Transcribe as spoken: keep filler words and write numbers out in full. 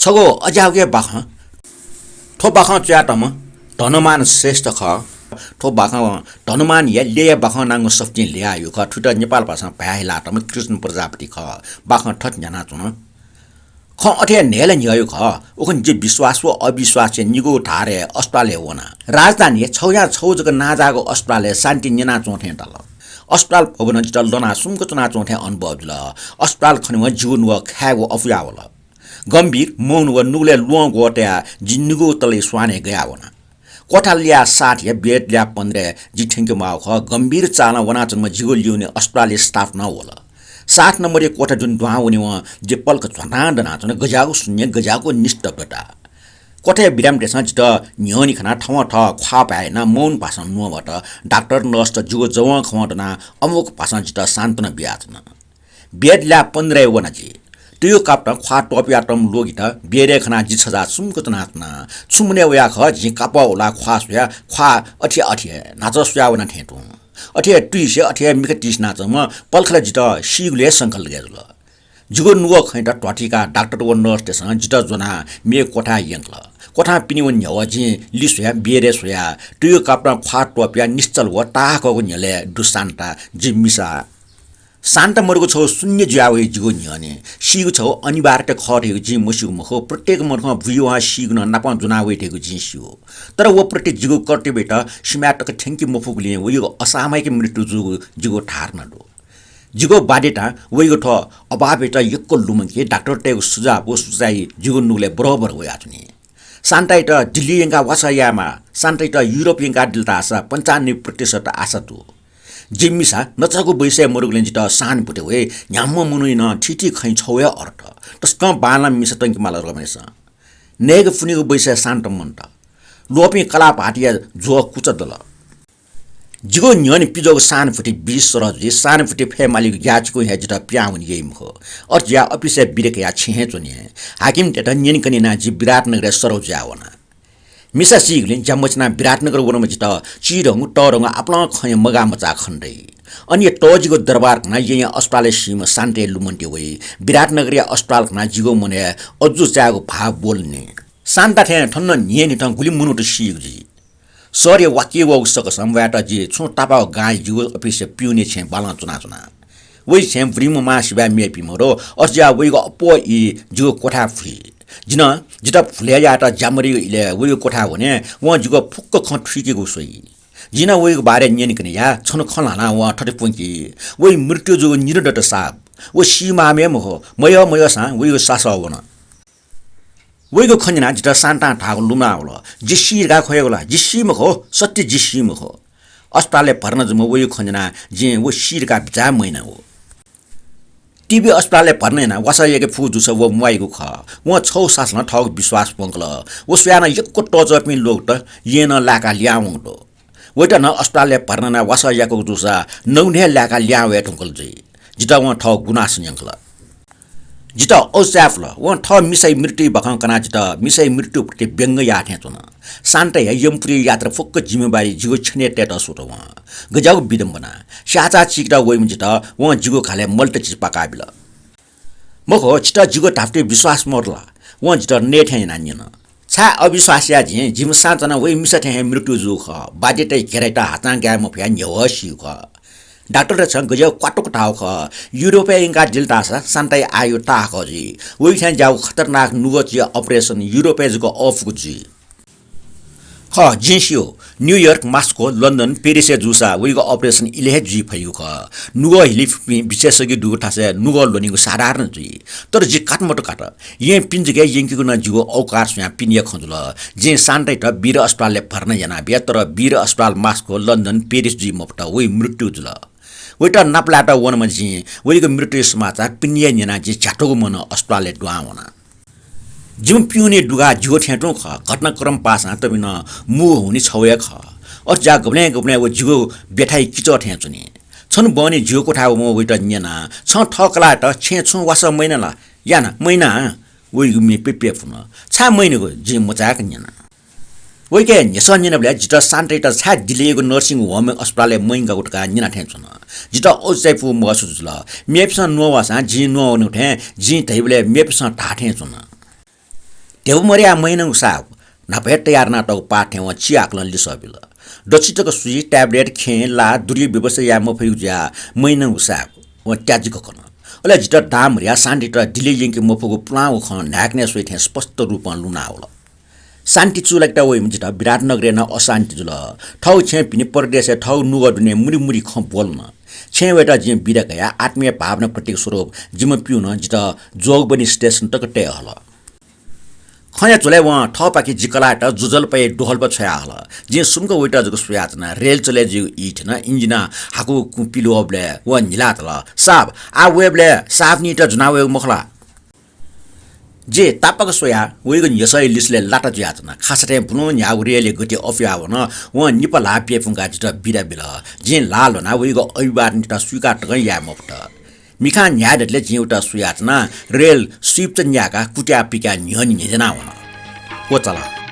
थ्व अज्याःगु बाखं, थ्व बाखं च्वयातःम्ह धनमान श्रेष्ठ खः। थ्व बाखं धनमानया ल्यया बाखं नांगु सफुतिं ल्ययाहयागु खः। थुइत नेपाल भाषां भाय् हिलातःम्ह कृष्ण प्रजापति खः। बाखं थथे न्ह्यानाच्वन। खँ अथे हे न्हय्‌ला न्ह्यःगु खः। उखुन्हु जि विश्वास व अविश्वासया निगू धारय् अस्पतालय् वना। राजधानीया छगूया छगू जक नांजाःगु अस्पतालय् शान्ति न्यनाच्वं थें ताल। अस्पताल भवनं जितः लनाः सुम्क च्वनाच्वं थें अनुभव जुल। अस्पताल खनेवं जिगु नुगः खायेगु अपुया वल। गम्भीर, मौन व नुगलय् ल्वहं ग्वः तयाः जि निगू तलय् स्वानय् गयावना। क्वथा ल्याः सातया bed ल्याः पन्ध्रय् जि थ्यंके माःगु खः। गम्भीर चालं वनाच्वंम्ह जिगु ल्यूने अस्पतालया staff नं वल। सात नम्बरया क्वथा दुने दुहां वनेवं जि पलख झ्वातां दनाच्वना। गज्याःगु शून्य, गज्याःगु निस्तब्धता। क्वथाया बिराम देछां जितः न्ह्यःने खनाः थवं थः ख्वाः भाय् यानाः मौन भाषां न्ववात। डाक्टर, नर्सत जिगु जवंखवं दनाः अमोघ भाषां जितः सान्त्वना बियाच्वन। Bed ल्याः पन्ध्रय् वना जि। तुयु कापतं ख्वाः त्वपुयातःम्ह लोगित bed-य् खनाः जि छजाः सुम्क च्वनाच्वना। छु मनय् वया खः, जिं कापः उलाः ख्वाः स्वया, ख्वाः अथे अथे न्हाचः स्वया वना थें तुं। अथे हे तुइसे, अथे हे मिखा तिसिनाच्वंम्ह पलखला जितः सीगुलिइ संकल्प गय् जुल। जिगु नुगः खनेत ध्वाथुइकाः डाक्टर व नर्सतय्‌सं जितः ज्वनाः मेगु क्वथाय् यंकल। क्वथां पिने वने न्ह्यः जिं लिस्वया bed-य् स्वया, तुयु कापतं ख्वाः त्वपुया निश्चल व ताहाकःगु न्ह्यलय् दु शान्ता, जि मिसा। शान्ता मदुगु छगू शून्य जुया वइ जिगु न्ह्यःने। सीगु छगू अनिवार्यता खः धइगु जिं मस्यूगु मखु। प्रत्येक मनुखं बुइवं सीगु नं नापं ज्वना वइ धइगु जिं स्यू। तर व प्रति जिगु कर्तव्ययात सिमाय् तक थ्यंके मफुगुलिं वइगु असामयिक मृत्यु जूगु जिगु धारणा दु। जिगु बाध्यतां वइगु थ्व अभावयात यक्व लुमंके डाक्टरतय्‌गु सुझाव व सुचाइ जिगु नुगलय् बरोबर वयाच्वनी। शान्तायात दिल्ली यंकाः वासः यायेमाः, शान्तायात युरोप यंकादिल धाःसा पन्चानब्बे प्रतिशत आशा दु। जि मिसा नचागु वयसय् मरुगुलिं जितः सहानुभूति वइ। न्ह्याम्ह मनूया नं थीथी खँय् छगू हे अर्थ। तसकं बांलाःम्ह मिसा तंके माल रमेशं। नयेगु पुन्हिगु वयसय् शान्ता मन्त। ल्वःपिं कलाः भाःतया ज्वः कुचा दल। जिगु न्ह्यःने पिज्वःगु सहानुभूति विष सरह जुइ। सहानुभूति फये मालीगु ग्याःचिकुं हे जितः पिहां वने याइ मखु। अथे जुयाः अफिसय् बिदा कयाः छेँ हे च्वने। हाकिमतय्‌त न्यनेकने यानाः जि विराटनगरय् सरह जुयाः वना। मिसा सीगुलिं ज्या मछिनाः विराटनगर वनाम्ह जितः चिधंगु, तःधंगु आपालं खँया मगाःमचाः खने दइ। अन तःजिगु दरबार खनाः येँया अस्पतालय् सीम्ह शान्ताया लुमन्ति वइ। विराटनगरया अस्पताल खनाः जिगु मनय् अजू चायेगु भाव ब्वलुनि। शान्ता थें थन नं न्हियान्हिथं गुलि मनूत सीगु जुइ। शहरय् वाकी वःगु सकसं वयात जि छुं तापाःगु गांया जिगु अफिसया पिउने छेँय् बालं च्वनाच्वना। वइ छेँय् बुरिम्ह महासिबाय् मेपिं मदु। अथे जुयाः वइगु अप्वः ई जिगु क्वथाय् फुइ। जिं जितः भुलय् यायेत ज्यामरिगु इलय् वइगु क्वथाय् वने। वं जिगु फुक्क खँ थुइकेगु स्वइ। जिं नं वइगु बारे न्यनेकने याये। छन्हु खँ ल्हानाः वं थथे प्वंकी, वइ मृत्यु जूगु निदँ दत साब। व सीमाःम्ह हे मखु, मयः मयःसां वइगु सासः वन। वइगु खँ न्यनाः जितः शान्तां धाःगु लुमना वल। जि सी धकाः ख्वयागु ला? जि सी मखु, सत्य जि सी मखु। अस्पतालय् भर्ना जूम्ह वइगु खँ न्यनाः जिं व सी धकाः बिचाः मयानागु। टिबी अस्पतालय् भर्ना यानाः वासः याके फु जूसा व म्वाइगु खः। वं छगू सासलं थःगु विश्वास प्वंकल। व स्वयाः नं यक्व तःच्वःपिं लोकत येँनं लाय्काः लिहां वंगु दु। वइत नं अस्पतालय् भर्ना यानाः वासः याकूगु जूसा नगुने हे लाय्काः लिहां वये धुंकल जुइ। जितः वं थःगु गुनासो न्यंकल। जितः अजू चाय्‌पुल। वं थः मिसाया मृत्युया बाखं कनाः जितः मिसाया मृत्यु प्रति व्यंग याः थें च्वन। शान्ताया यमपुरी यात्रा फुक्क जिम्मेवारी जिगु छ्यनय् तयेत स्वत वं। गज्याःगु विडम्बना। स्याःचाः चीकेत वइम्ह जितः वं जिगु घालय् मल्त चिज पाकाबिल। मखु, छितः जिगु धापतय् विश्वास मदु ला? वं जितः नये थें यानाः न्यन। छाय् अविश्वास याये जिं? जिम्ह सां च्वनाः वइ मिसा थें हे मृत्यु जूगु खः। बाध्यताया घेरायात हाचां गाये मफयाः न्ह्यवः सीगु खः। डाक्टरतय्‌सं गज्याःगु क्वातुक धाःगु खः। युरोपय् यंकादिल धाःसा शान्ताया आयु ताहाकः जुइ। वइथाय् ज्याःगु खतरनाक नुगःचिया operation युरोपय् जक अःपुक जुइ। खः, जिं स्यू। न्यूयोर्क, मास्को, लन्डन, पेरिसय् जूसा वइगु operation इलय् हे जुइ फइगु खः। नुगः हिलीपिं विशेषज्ञ दुगु थासय् नुगः ल्वनेगु साधारण जुइ। तर जि कात मत कात। येँ पिने जक यंकेगु नं जिगु औकात स्वयाः पिनेया खँ जुल। जिं शान्तायात वीर अस्पतालय् भर्ना यानाबिया, तर वीर अस्पताल मास्को, लन्डन, पेरिस जुइ मफुत, वइ मृत्यु जुल। वइत नापलायेत वनाम्ह जिं वइगु मृत्युया समाचार पिनेया न्यनाः जि झ्यातुगु मनं अस्पतालय् दुहां वना। जिम्ह पिउने दुघाः जिगु थें तुं खः। घटनाक्रम पासां तबि नं मू हुनि छगू हे खः। अथे जुयाः गबलें गबलें व जिगु ब्यथाया किचः थें च्वनी। छन्हु बहनी जिगु क्वथाय् वःम्ह वइत न्यना, "छं थः कलाःयात छेँय् छुं वासः मयाना ला?" "याना, मयाना।" वइगु म्ये प्यप्यपुन। "छाय् मयानागु?" जिं मचाय्क न्यना। वइके न्ह्यसः न्यनाबलय् जितः शान्तायात छाय् दिल्लीयागु nursing home अस्पतालय् मयंकागु धकाः न्यना थें च्वन। जितः अजू चायापुगु महसुस जुल। मेपिन्सं न्ववाःसां जिं न्ववानागु थें जिं धइबलय् मेपिन्सं धाः थें च्वन। ध्यबा मर्याः महिनंगु साय्‌क न्हापा हे तयार यानातःगु पाः थें वं चिहाकलं लिसः बिल। दछि तक सुइ, ट्याब्लेट, खेँ, ला, दुरिया व्यवस्था याये मफइगु जुयाः महिनंगु साय्‌क वं त्याजिक कन। अले जितः दां मर्याः शान्तित दिल्ली यंके मफुगु पुलांगु खँ न्हाय्‌कनय् स्वइ थें स्पष्ट रूपं लुनावल। शान्ति चूलाकेत वइम्ह जितः विराटनगरय् नं अशान्ति जुल। थःगु छेँय् पिने परदेशय् थःगु नुगः दुने मुरि मुरि खँ ब्वलन। छेँय् वयेत जिं बिदा कयाः आत्मीय भावना प्रतीक स्वरूप जिमि प्यूनं जितः जोगबनी स्टेसन तक तये हल। खँया झ्वलय् वं थःपाखे जि कलाःयात जुजलपाया दुहल्पा छ्वया हल। जिं सुम्क वइत जक स्वयाच्वना। रेल चले जुइगु ई थ्यन। इन्जिनं हाकुगु कुँ पिलुवःबलय् वं न्हिला धाल, "साब, आः वयेबलय् साबुनीत ज्वना वयेगु मखु ला?" जि तापाक स्वयाः वइगु न्ह्यसःया लिसलय् लाता जुयाच्वना। खासा थें बुलुं न्ह्याःगु रेलया गति अप्वयावन। वं निपा ल्हाः पिये फुंकाः जितः बिदा बिल। जिं ल्हाः ल्ह्वनाः वइगु अभिवादनयात स्वीकार तकं याये मफुत। मिखां न्ह्याये दतले जिं वइत स्वयाच्वना। रेल स्वीप न्याकाः कुत्याः पिकाः न्ह्यःने न्ह्यज्यानावन। व चल।